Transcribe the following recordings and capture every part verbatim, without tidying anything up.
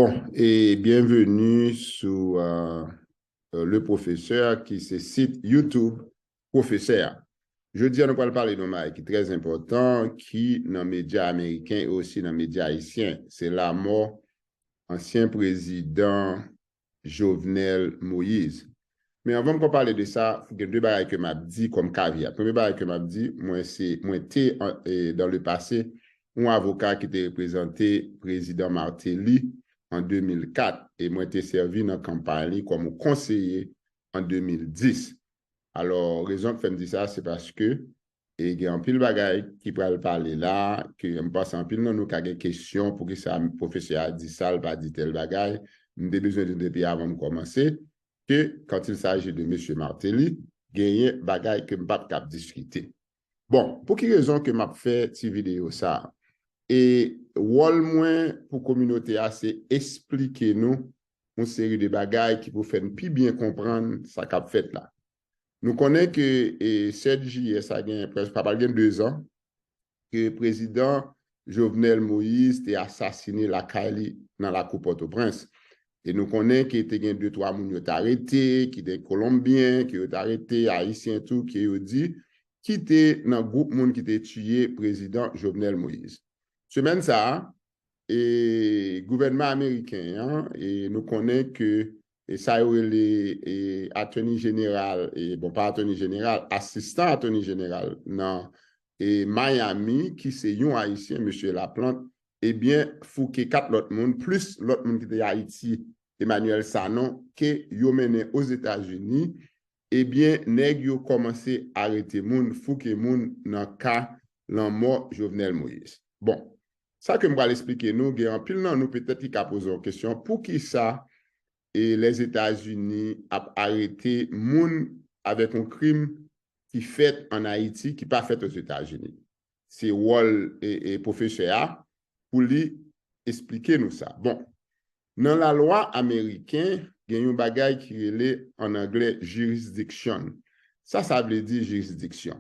Bon, e byenveni sou uh, Le Professeur, ki se sit YouTube Pwofesè a. Jodi a, nou pral pale de yon bagay ki trè enpòtan, ki nan medya ameriken e osi nan medya ayisyen. Se lamò ansyen prezidan Jovenel Moïse. Men anvan m pale de sa, gen de bagay ke m ap di kòm caveat. Premye bagay ke m ap di, mwen se, mwen te, e, dans le passé, yon avoka ki te reprezante prezidan Martelly an de mil kat, e mwen te sèvi nan kanpay li kòm yon konseye an de mil dis. Alò, rezon k fè m di sa, se paske e gen anpil bagay ki pral pale la, ke m panse anpil nan nou ka gen kesyon poukisa pwofesè a di sa, l pa di tèl bagay. M te bezwen di depi avan m kòmanse, ke quand il s'agit de mesye Martelly, genyen bagay ke m p ap kab diskite. Bon, pou ki rezon ke m ap fè ti videyo sa? E wòl mwen pou kominote a, se esplike nou yon seri de bagay ki pou fè n pi byen konprann sa k ap fèt la. Nou konnen ke e, sèt jiyè, sa gen prèske, pa pral gen de zan, ke prezidan Jovenel Moïse te asasine lakay li nan lakou Pòtoprens. E nou konnen ke te gen de twa moun yo te arete, ki te kolonbyen, ke yo te arete, ayisyen tou, ke yo di, ki te nan gwoup moun ki te tiye prezidan Jovenel Moïse. Semèn sa a, e, gouvènman ameriken an, e, nou konnen ke e, sa yo rele e, attorney general, e, bon, pa attorney general, asistan attorney general nan e, Miami, ki se yon ayisyen, mesye Laplante, ebyen, fouke kat lòt moun, plis lòt moun ki te Ayiti, Emmanuel Sanon, ke yo mennen Ozetazini, ebyen, nèg yo kòmanse arete moun, fouke moun nan ka lanmò Jovenel Moïse. Bon, sa ke m pral esplike nou, gen anpil nan nou petèt ki ka poze yon kesyon, poukisa e Lèzetazini ap arete moun avèk yon krim ki fèt ann Ayiti, ki pa fèt Ozetazini? Se wòl e, e pwofesè a pou li esplike nou sa. Bon, nan lalwa ameriken, gen yon bagay ki rele ann anglè jurisdiction. Sa sa vle di, jurisdiction?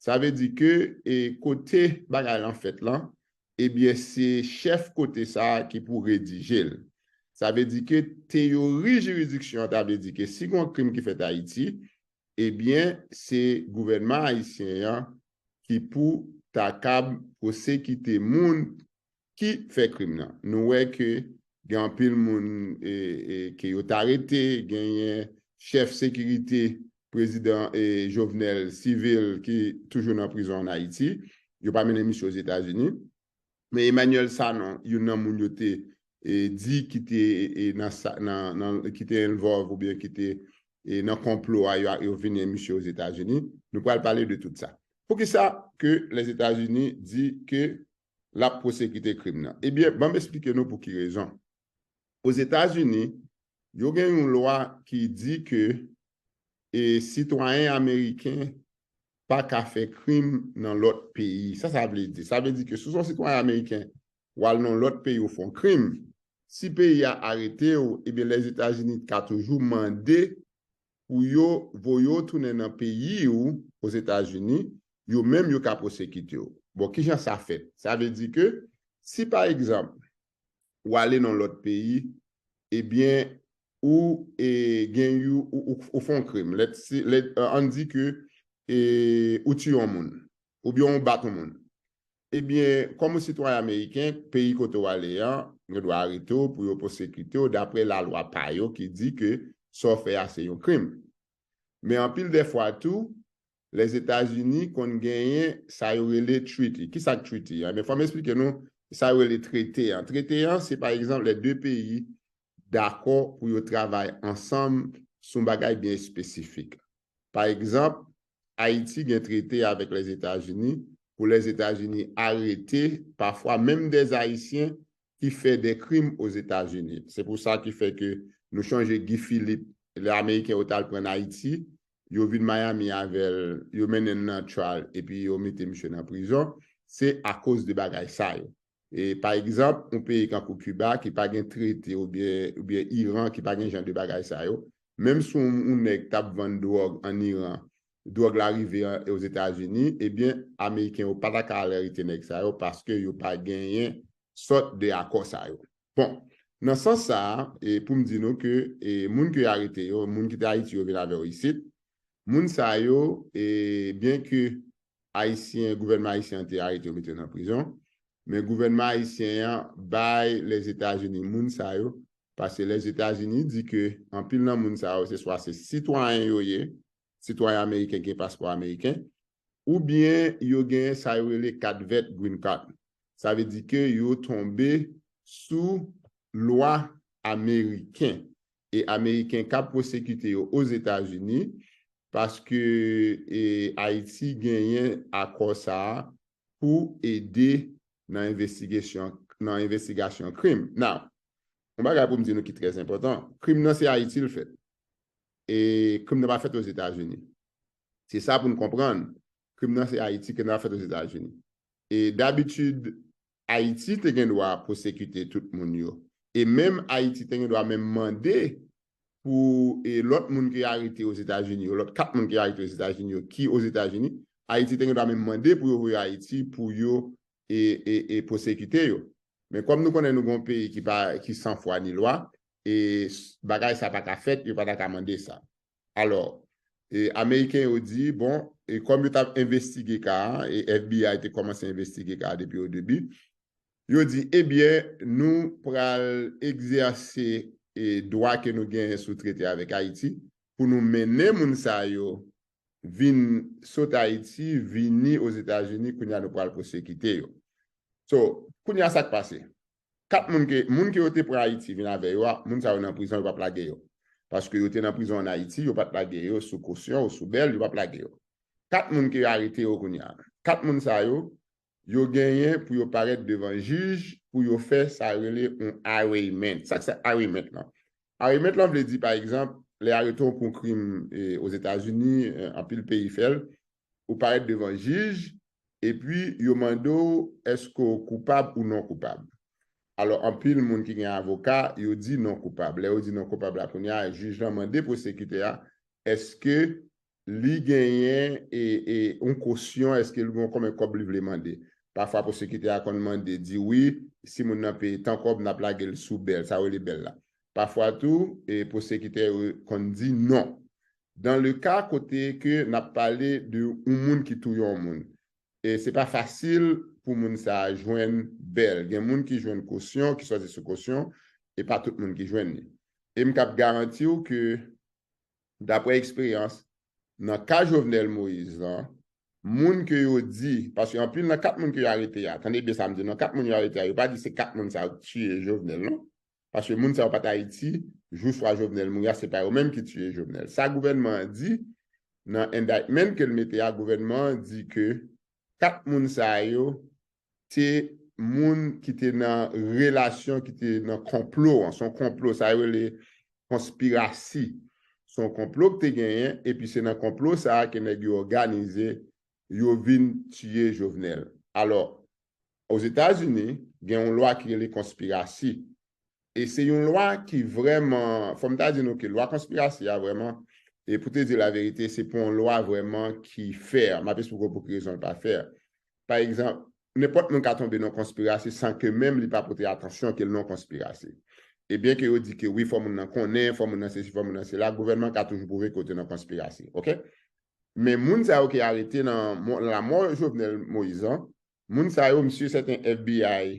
Sa vle di ke e, kote bagay lan fèt lan, ebyen, se chèf kote sa a ki pou redije l. Sa vle di ke teyori jiridiksyon an ta vle di ke si gen yon krim ki fèt Ayiti, ebyen, se gouvènman ayisyen an ki pou ta kab pwosekite moun ki fè krim nan. Nou wè ke gen anpil moun e, e, ke yo t arete, genyen chèf sekirite prezidan e, Jovenel Civil ki toujou nan prizon ann Ayiti. Yo pa mennen misye Ozetazini. Men Emmanuel Sanon, youn nan moun yo te e, di ki te e, nan, sa- nan, nan, ki te involve oubyen ki te e, nan konplo a, yo, yo vini misye Ozetazini. Nou pral pale de tout sa. Poukisa ke Lèzetazini di ke l ap pwosekite krim nan? Ebyen, ban m esplike nou pou ki rezon. Ozetazini, yo gen yon lwa ki di ke e, sitwayen ameriken pa ka fè krim nan lòt peyi. Sa sa vle di? Sa vle di ke si w se yon sitwayen ameriken, w al nan lòt peyi, w fè yon krim, si peyi a arete w, ebyen, Lèzetazini ka toujou mande pou yo voye w tounen nan peyi w, Ozetazini, yo menm yo ka pwosekite w. Bon, kijan sa fèt? Sa vle di ke si, pa egzanp, w ale nan lòt peyi, ebyen, ou e, gen yon, ou, ou, ou fè yon krim. Lèt, si, lèt, ann di ke e, ou tiye yon moun, oubyen ou bat yon moun. Ebyen, kòm yon sitwayen ameriken, peyi kote w ale an, yo dwe arete w pou yo pwosekite w dapre lalwa pa yo ki di ke sa w fè a se yon krim. Men anpil dè fwa tou, Lèzetazini konn genyen sa yo rele treaty. Kisa k treaty an? Men fò m esplike nou sa yo rele trete an. Trete an, se pa egzanp lè de peyi dakò pou yo travay ansanm sou yon bagay byen espesifik. Pa egzanp, Ayiti gen trete avèk Lèzetazini pou Lèzetazini arete pafwa menm dè Ayisyen ki fè de krim Ozetazini. Se pou sa ki fè ke nou chonje Guy Philippe, lè Ameriken yo t al pran Ayiti, yo vin Miami avè l, yo mennen l nan trial, epi yo mete misye nan prizon. Se akoz de bagay sa yo. E, pa egzanp, yon peyi kankou Kiba ki pa gen trete oubyen, oubyen Iran ki pa gen jan de bagay sa yo, menm si yon, yon nèg t ap vann dwòg ann Iran, dwòg la rive an, Ozetazini, ebyen, Ameriken yo pa ta ka al arete nèg sa yo paske yo pa genyen sòt de akò sa yo. Bon, Nan sans sa a, e pou m di nou ke e moun ke yo arete yo, moun ki te Ayiti yo vin avè yo isit, moun sa yo, e byen ke Ayisyen, gouvènman ayisyen an te arete yo, mete yo nan prizon, men gouvènman ayisyen an bay Lèzetazini moun sa yo, paske Lèzetazini di ke anpil nan moun sa yo, se swa se sitwayen yo ye, sitwayen ameriken ki gen paspò ameriken, oubyen yo gen sa yo rele kat vèt, green card. Sa vle di ke yo tonbe sou lwa ameriken. E ameriken ka pwosekite yo Ozetazini paske e, Ayiti genyen akò sa a pou ede nan envestigasyon, nan envestigasyon krim. Now, yon bagay pou m di nou ki trè enpòtan, krim nan se Ayiti l fèt. E krim nan pa fèt Ozetazini. Se sa pou n konprann. Krim nan se Ayiti, krim nan pa fèt Ozetazini. E dabitid, Ayiti te gen dwa pwosekite tout moun yo. E menm Ayiti te gen dwa menm mande pou e lòt moun ki arete Ozetazini yo, lòt kat moun ki arete Ozetazini yo, ki Ozetazini, Ayiti te gen dwa menm mande pou yo voye Ayiti pou yo e, e, e pwosekite yo. Men kòm nou konnen nou gen yon peyi ki pa, ki san fwa ni lwa, e s- bagay sa pa ka fèt, yo pa ta ka mande sa. Alò, e, Ameriken yo di, bon, e kòm yo t ap envestige ka a, e F B I te kòmanse envestige ka a depi o debi, yo di, ebyen, nou pral egzèse e dwa ke nou genyen sou trete avèk Ayiti pou nou mennen moun sa yo vin sot Ayiti, vini Ozetazini, kounye a nou pral pwosekite yo. So, kounye a sa k pase? Kat moun ke, moun ke yo te pran Ayiti vin avè yo a, moun sa yo nan prizon, yo p ap lage yo. Paske yo te nan prizon ann Ayiti, yo pa t lage yo sou kosyon ou sou bèl, yo p ap lage yo. Kat moun ke yo arete yo kounye a. Kat moun sa yo, yo genyen pou yo parèt devan jij, pou yo fè sa yo rele yon arraignment. Sa k se arraignment lan? Arraignment lan vle di, pa egzanp, lè yo arete w pou yon krim e, Ozetazini, e, anpil peyi fè l, ou parèt devan jij, epi yo mande w èske w koupab ou non koupab. Alò, anpil moun ki gen avoka, yo di non koupab. Lè yo di non koupab la, kounye a, jij lan mande pwosekitè a, èske li genyen e, e, yon kosyon, èske li gen konbyen kòb li vle mande. Pafwa, pwosekitè a konn mande, di wi, si moun nan peye tan kòb, n ap lage l sou bèl, sa yo rele bèl la. Pafwa tou, e, pwosekitè yo konn di non. Dan le ka kote ke n ap pale de yon moun ki touye yon moun, e se pa fasil pou moun sa a jwenn bèl. Gen moun ki jwenn kosyon, ki sòti sou kosyon, e pa tout moun ki jwenn li. E m kab garanti w ke, daprè eksperyans, nan ka Jovenel Moïse lan, moun ke yo di, paske anpil nan kat moun ke yo arete a, tande byen sa m di, nan kat moun yo arete a, yo pa di se kat moun sa yo ki tiye Jovenel, non. Paske moun sa yo pa t Ayiti, jou swa Jovenel mouri a, se pa yo menm ki tiye Jovenel. Sa gouvènman an di, nan indictment ke l mete a, gouvènman an di ke kat moun sa yo te moun ki te nan relasyon, ki te nan konplo an. Se yon konplo, sa yo rele konspirasi. Se yon konplo ki te genyen, epi se nan konplo sa a ke nèg yo òganize, yo vin tiye Jovenel. Alò, Ozetazini, gen yon lwa ki rele konspirasi. E se yon lwa ki vrèman, fò m ta di nou ke lwa konspirasi a vrèman, e pou te di laverite, se pa yon lwa vrèman ki fè. M ap esplike w pou ki rezon l pa fè. Pa egzanp, nenpòt moun ka tonbe nan konspirasi san ke menm li pa pote atansyon ke l nan konspirasi. E byen ke yo di ke wi, fò moun nan konnen, fò moun nan sesi, fò moun nan sela, gouvènman ka toujou pwouve ke w te nan konspirasi. Oke? Men moun sa yo ki arete nan mo- lanmò Jovenel Moïse an, moun sa yo, m si sèten F B I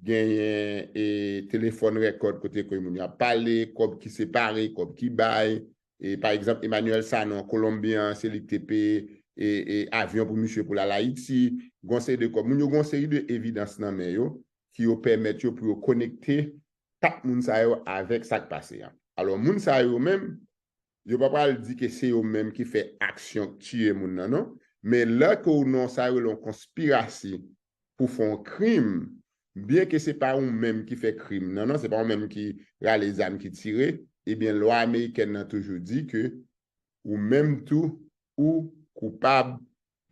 genyen e telefòn rèkòd kote ke moun yo ap pale, kòb ki separe, kòb ki bay. E, pa egzanp, Emmanuel Sanon, Kolonbyen an, se li ki te peye e, e, avyon pou misye pou l al Ayiti. Gon seri de kòb. Moun yo gon seri de evidans nan men yo ki yo pèmèt yo pou yo konekte kat moun sa yo avèk sa k pase an. Alò, moun sa yo menm, yo pa pral di ke se yo menm ki fè aksyon k tiye moun nan, non. Men lè ke w nan sa yo rele yon konspirasi pou fè yon krim, byen ke se pa ou menm ki fè krim nan, non, se pa ou menm ki rale zam ki tire, ebyen, lwa amerikèn nan toujou di ke ou menm tou, ou koupab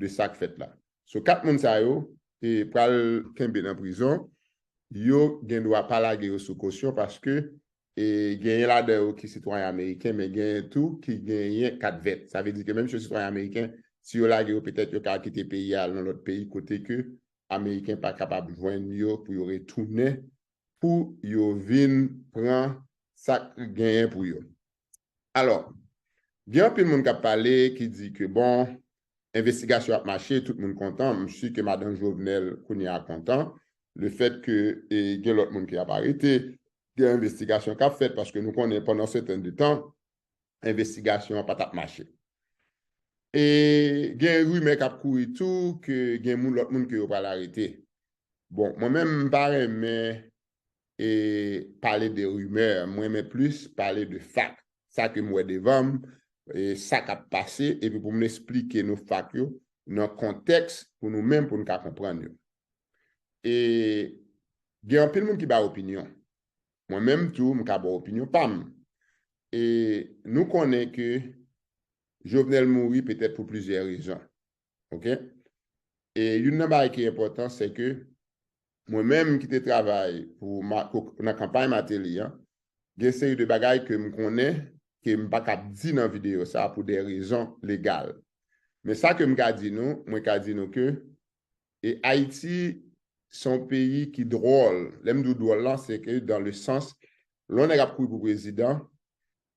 de sa k fèt la. So, kat moun sa yo, e, pral kenbe nan prizon, yo gen dwa pa lage yo sou kosyon paske e genyen ladan yo ki sitwayen ameriken, men genyen tou ki genyen kat vèt. Sa vle di ke menm si yo sitwayen ameriken, si yo lage yo, petèt yo ka kite peyi a al nan lòt peyi kote ke Ameriken pa kapab jwenn yo pou yo retounen pou yo vin pran sa k genyen pou yo. Alò, gen anpil moun k ap pale ki di ke, bon, envestigasyon ap mache, tout moun kontan. M si ke madanm Jovenel kounye a kontan. Lefèt ke e, gen lòt moun ki ap arete, gen envestigasyon k ap fèt, paske nou konnen pandan sèten de tan, envestigasyon an pa t ap mache. E gen rimè k ap kouri tou ke gen moun, lòt moun ke yo pral arete. Bon, mwen menm, m pa renmen e, pale de rimè, mwen renmen plis pale de fak. Sa ke m wè devan m, e, sa k ap pase, epi pou m esplike nou fak yo nan kontèks pou nou menm, pou n ka konprann yo. E gen anpil moun ki bay opinyon. Mwen menm tou, m ka ba opinyon pa m. E nou konnen ke Jovenel mouri petèt pou plizyè rezon. Oke? E youn nan bagay ki enpòtan, se ke mwen menm ki te travay pou ma, pou, nan kanpay Martelly an, gen seri de bagay ke m konnen ke m pa kab di nan videyo sa pou de rezon legal. Men sa ke m ka di nou, mwen ka di nou ke e Ayiti se yon peyi ki dwòl. Lè m di w dwòl lan, se ke dans le sens, lè yon nèg ap kouri pou prezidan,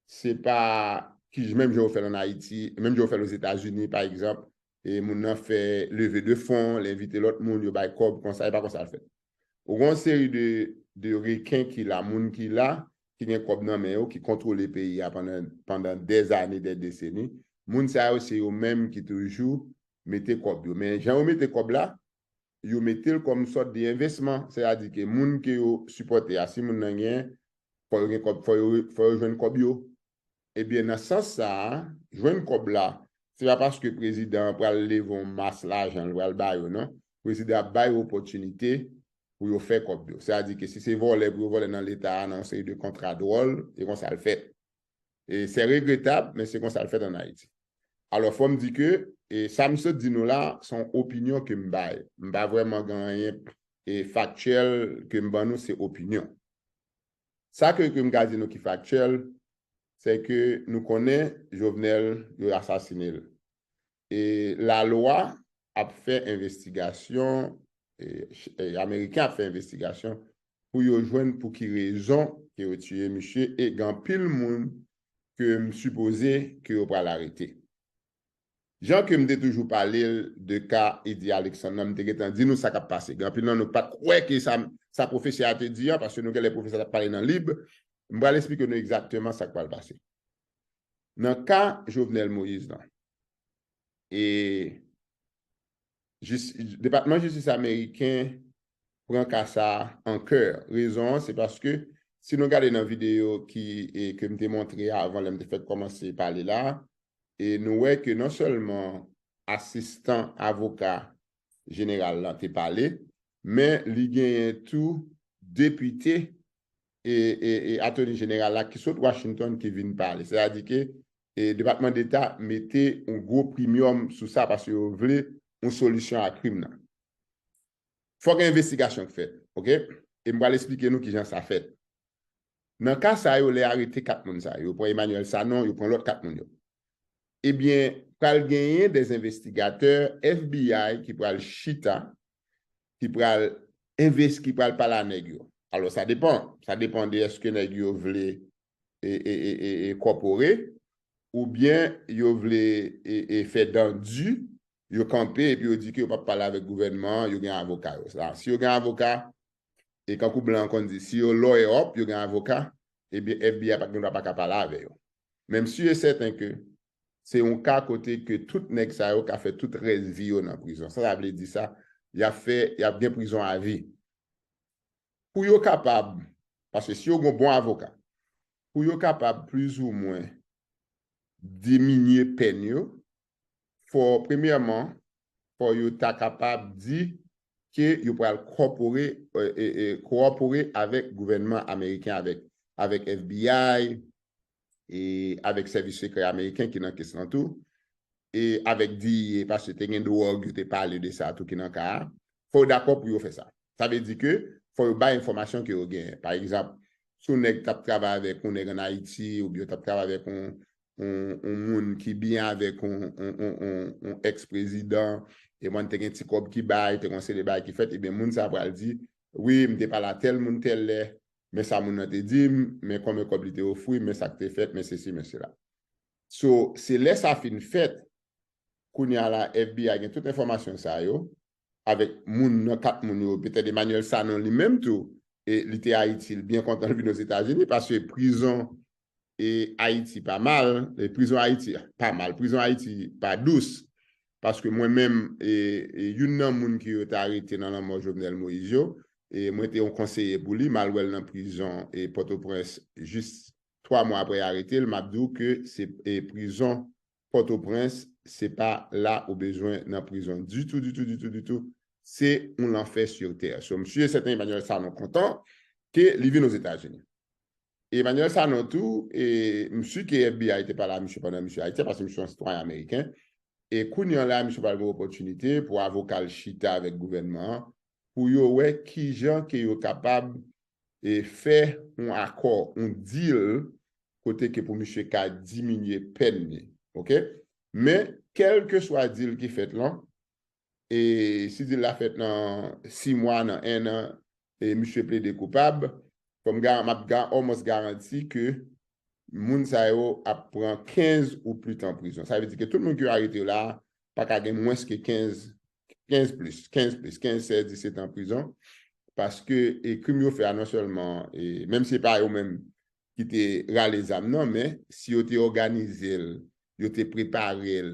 se pa ki menm jan yo fè l ann Ayiti, menm jan yo fè l Ozetazini, pa egzanp, e moun nan fè leve de fon, l envite lòt moun, yo bay kòb konsa, e pa konsa l fèt. Ou gen yon seri de, de reken ki la, moun ki la, ki gen kòb nan men yo, ki kontwole peyi a pandan, pandan dèzane, dèdeseni. Moun sa yo, se yo menm ki toujou mete kòb yo. Men jan yo mete kòb la, yo mete l kòm sòt de envesman. Sètadi ke moun ke yo sipòte a, si moun nan gen, fò yo gen kòb, fò yo, fò yo jwenn kòb yo. Ebyen, nan sans sa a, jwenn kòb la, se pa paske prezidan an pral leve yon mas lajan, l pral ba yo, non. Prezidan ap ba yo opòtinite pou yo fè kòb yo. Sètadi ke si se vòlè pou yo vòlè nan Leta a, nan yon seri de kontra dwòl, e konsa l fèt. E se regretab, men se konsa l fèt ann Ayiti. Alò, fò m di ke, e sa m sot di nou la, se yon opinyon ke m bay. M pa vrèman gen anyen e faktyèl ke m ban nou, se opinyon. Sa ke, ke m ka di nou ki faktyèl, se ke nou konnen Jovenel, yo asasine l. E lalwa ap fè envestigasyon, e, e Ameriken ap fè envestigasyon pou yo jwenn pou ki rezon ke yo tiye misye, e gen anpil moun ke m sipoze ke yo pral arete. Jan ke m te toujou pale l de ka Eddy Alexandre nan, m te gentan di nou sa k ap pase. Gen anpil nan nou pa t kwè ke sa, sa pwofesè a te di an, paske nou gen lè pwofesè a t ap pale nan lib. M pral esplike nou egzakteman sa k pral pase. Nan ka Jovenel Moïse lan, e jis, Depatman Jistis ameriken pran ka sa a an kè. Rezon an, se paske si nou gade nan videyo ki, e, ke m te montre avan lè m te fèk kòmanse pale la, e nou wè ke non sèlman asistan avoka jeneral lan te pale, men li genyen tou depite e, e, e attorney jeneral la ki sot Washington ki vin pale. Sètadi ke e, Depatman Deta mete yon gwo primyòm sou sa paske yo vle yon solisyon a krim nan. Fòk gen envestigasyon k fèt, oke? E m pral esplike nou kijan sa fèt. Nan ka sa yo, lè arete kat moun sa yo, yo pran Emmanuel Sanon, yo pran lòt kat moun yo. Ebyen, pral genyen de envestigatè F B I ki pral chita, ki pral enves-, ki pral pale a nèg yo. Alò, sa depan. Sa depan de èske nèg yo vle e, e, e, e, e kòpore, oubyen yo vle e, e fè dan di, yo kanpe epi yo di ke yo p ap pale avèk gouvènman an, yo gen avoka yo. Sa, si yo gen avoka, e kankou blan an konn di, si yo lawyer up, yo gen avoka, ebyen F B I pa gen dwa pa ka pale avè yo. Men m si e sèten ke se yon ka kote ke tout nèg sa yo ka fè tout rès vi yo nan prizon. Sa, sa vle di sa, y ap fè, y ap gen prizon avi. Pou yo kapab, paske si yo gen yon bon avoka, pou yo kapab plizoumwen diminye pèn yo, fò, premyèman, fò yo ta kapab di ke yo pral kòpore, e, e, e, kowopere avèk gouvènman ameriken, avèk, avèk F B I, e avèk sèvis sekrè ameriken ki nan kes lan tou, e avèk D E A, paske te gen dwòg, yo te pale de sa tou ki nan ka a. Fò yo dakò pou yo fè sa. Sa vle di ke fò yo bay enfòmasyon ke yo genyen. Pa egzanp, si yon nèg t ap travay avèk yon nèg ann Ayiti, oubyen yo t ap travay avèk yon, yon, yon moun ki byen avèk yon, yon, yon, yon, yon èks-prezidan, e mwen te gen ti kòb ki bay, te gen yon seri de bagay ki fèt, ebyen moun sa a pral di, wi, m te pale a tèl moun tèl lè, men sa moun nan te di m, men konbyen kòb li te ofri, men sa k te fèt, men sesi, men sela. So, se lè sa fin fèt, kounye a la, F B I gen tout enfòmasyon sa yo, avèk moun nan kat moun yo, petèt Emmanuel Sanon li menm tou, e li te Ayiti, li byen kontan l vin Ozetazini, paske prizon e Ayiti pa mal, e prizon Ayiti pa mal, prizon Ayiti pa dous, paske mwen menm, e, e youn nan moun ke yo te arete nan lanmò Jovenel Moïse yo, e mwen te yon konseye pou li, m al wè l nan prizon e Pòtoprens jis twa mwa apre y arete l, m ap di w ke se e prizon Pòtoprens, se pa la ou bezwen nan prizon ditou, ditou, ditou, ditou. Se yon lanfè sou tè. So, m si e sèten Emmanuel Sanon kontan ke li vin Ozetazini. Emmanuel Sanon tou, e m si ke F B I te pale a misye pandan misye Ayiti, paske misye yon sitwayen ameriken. E kounye a la, misye pral gen opòtinite pou avoka l chita avèk gouvènman an, pou yo wè kijan ke yo kapab e fè yon akò, yon deal, kote ke pou misye ka diminye pèn li. Oke? Men, kèlkeswa deal ki fèt lan, e si deal la fèt nan sis mwa, nan en an, e misye plede koupab, fò m ga-, m ap ga-, almost garanti ke moun sa yo ap pran kenz ou plis tan prizon. Sa vle di ke tout moun ke yo arete yo la, pa ka gen mwens ke kenz, kenz plis, kenz plis, kenz, sèz, disèt an prizon, paske e krim yo fè a non sèlman, e menm si se pa yo menm ki te rale zam nan, men si yo te òganize l, yo te prepare l,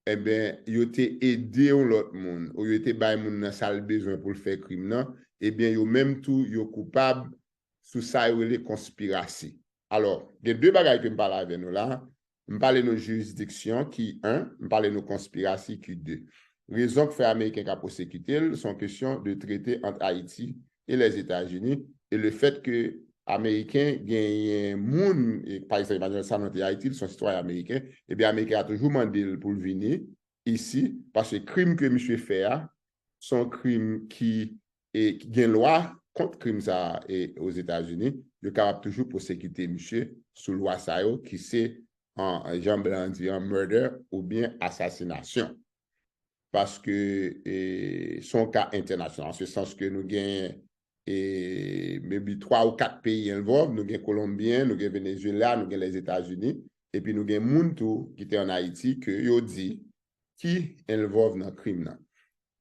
enben, yo te ede yon lòt moun, ou yo te bay moun nan sa l bezwen pou l fè krim nan, ebyen, yo menm tou, yo koupab sou sa yo rele konspirasi. Alò, gen de bagay ke m pale avè nou la. M pale nou jirisdiksyon ki en, m pale nou konspirasi ki de. Rezon k fè Ameriken ka pwosekite l, se yon kesyon de trete ant Ayiti e Lèzetazini, e le fèt ke Ameriken genyen moun, e, pa egzanp, Emmanuel Sanon te Ayiti, l se yon sitwayen ameriken, ebyen, Ameriken a toujou mande l pou l vini isi, paske krim ke misye fè a, se yon krim ki, e, ki gen lwa kont krim sa a, e, Ozetazini, yo kapab toujou pwosekite misye sou lwa sa yo, ki se an, jan blan di an, murder oubyen asasinasyon. Paske, e, se yon ka entènasyonal, an se sans ke nou gen, e, maybe twa ou kat peyi envòlv, nou gen Kolonbyen, nou gen Venezuela, nou gen Lèzetazini, epi nou gen moun tou ki te ann Ayiti ke yo di ki envòlv nan krim nan.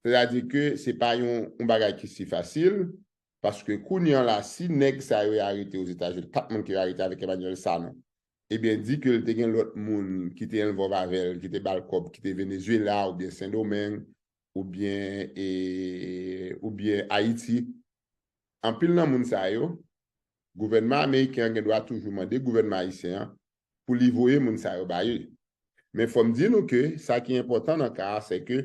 Sètadi ke se pa yon, yon bagay ki si fasil, paske kounye a la, si nèg sa yo arete Ozetazini, kat moun ke yo arete avèk Emmanuel Sanon, ebyen, di ke l te gen lòt moun ki te envòlv avè l, ki te ba l kòb, ki te Venezuela, oubyen Sendomeng, oubyen, e, oubyen Ayiti. Anpil nan moun sa yo, gouvènman ameriken an gen dwa toujou mande gouvènman ayisyen an pou li voye moun sa yo ba yo. Men fò m di nou ke sa ki enpòtan nan ka a, se ke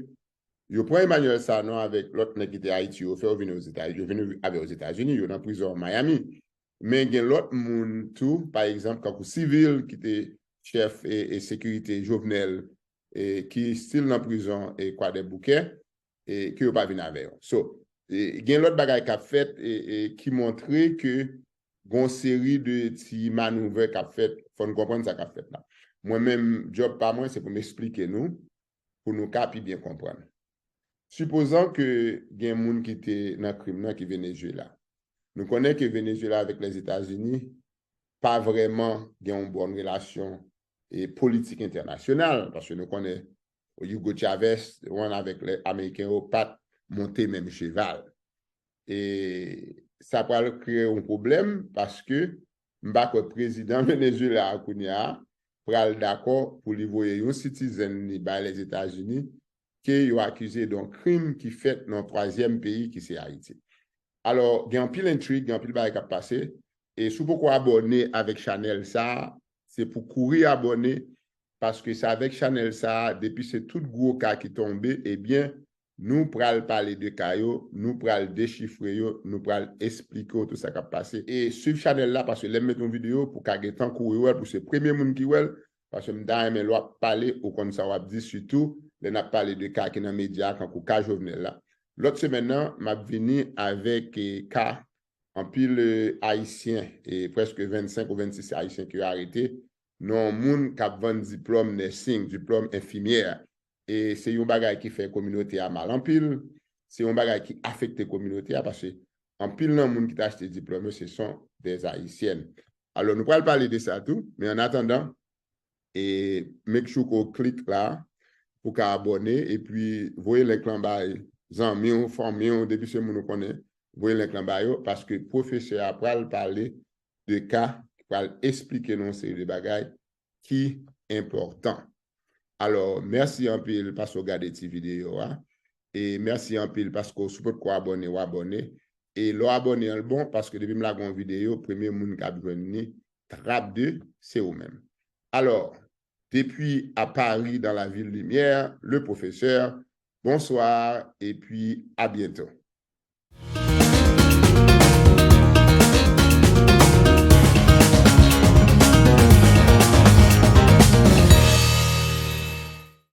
yo pran Emmanuel Sanon avèk lòt nèg ki te Ayiti, yo fè yo vini Ozeta-, yo vini avè yo Ozetazini, yo nan prizon Miami. Men gen lòt moun tou, pa egzanp, kankou sivil ki te chèf e, e sekirite Jovenel, e ki still nan prizon e Kwadèboukè, e ke yo pa vin avè yo. So, e gen lòt bagay k ap fèt e, e ki montre ke gon seri de ti manouvè k ap fèt, fò n konprann sa k ap fèt la. Mwen menm, djòb pa mwen, se pou m eksplike nou, pou nou ka pi byen konprann. Sipozan ke gen moun ki te nan krim nan ki Venezuela. Nou konnen ke Venezuela avèk Lèzetazini pa vrèman gen yon bòn relasyon e politik entènasyonal, paske nou konnen Hugo Chavez, yon avèk lè Ameriken yo, pa t monte menm cheval. E sa pral kreye yon pwoblèm, paske m pa kwè prezidan Venezuela a kounye a pral dakò pou li voye yon citizen li bay Lèzetazini ke yo akize de yon krim ki fèt nan yon twazyèm peyi ki se Ayiti. Alò, gen anpil entrig, gen anpil bagay k ap pase. E si w poko abòne avèk chanèl sa a, se pou kouri abòne, paske se avèk chanèl sa a, depi se tout gwo ka ki tonbe, ebyen, nou pral pale de ka yo, nou pral dechifre yo, nou pral esplike w tout sa k ap pase. E swiv chanèl la, paske lè m mete yon videyo, pou w ka gentan kouri wè l, pou se premye moun ki wè l, paske m ta renmen lè w ap pale, ou konn sa w ap di, sitou lè n ap pale de ka ki nan medya, kankou ka Jovenel la. Lòt semèn nan, m ap vini avèk, e, ka anpil, e, Ayisyen, e prèske vennsenk ou vennsis Ayisyen ke yo arete, nan yon moun k ap vann diplòm nursing, diplòm enfimyè. E se yon bagay ki fè kominote a mal anpil, se yon bagay ki afekte kominote a, paske anpil nan moun ki te achte diplòm yo, ce sont des Haïtiennes. Alò, nou pral pale de sa tou, men an atandan, e make sure ke w klik la pou ka abòne, epi voye link lan bay zanmi w, fanmi w, depi se moun ou konnen, voye link lan ba yo, paske pwofesè a pral pale de ka, pral esplike nou yon seri de bagay ki enpòtan. Alò, mèsi anpil paske w gade ti videyo a. E mèsi anpil paske w si w potko abòne, w abòne. E lè w abòne an l bon, paske depi m lage yon videyo, premye moun k ap jwenn li, trap de, se ou menm. Alò, depi a Paris, dans la ville lumière, le professeur, bonsoir, epi a byento.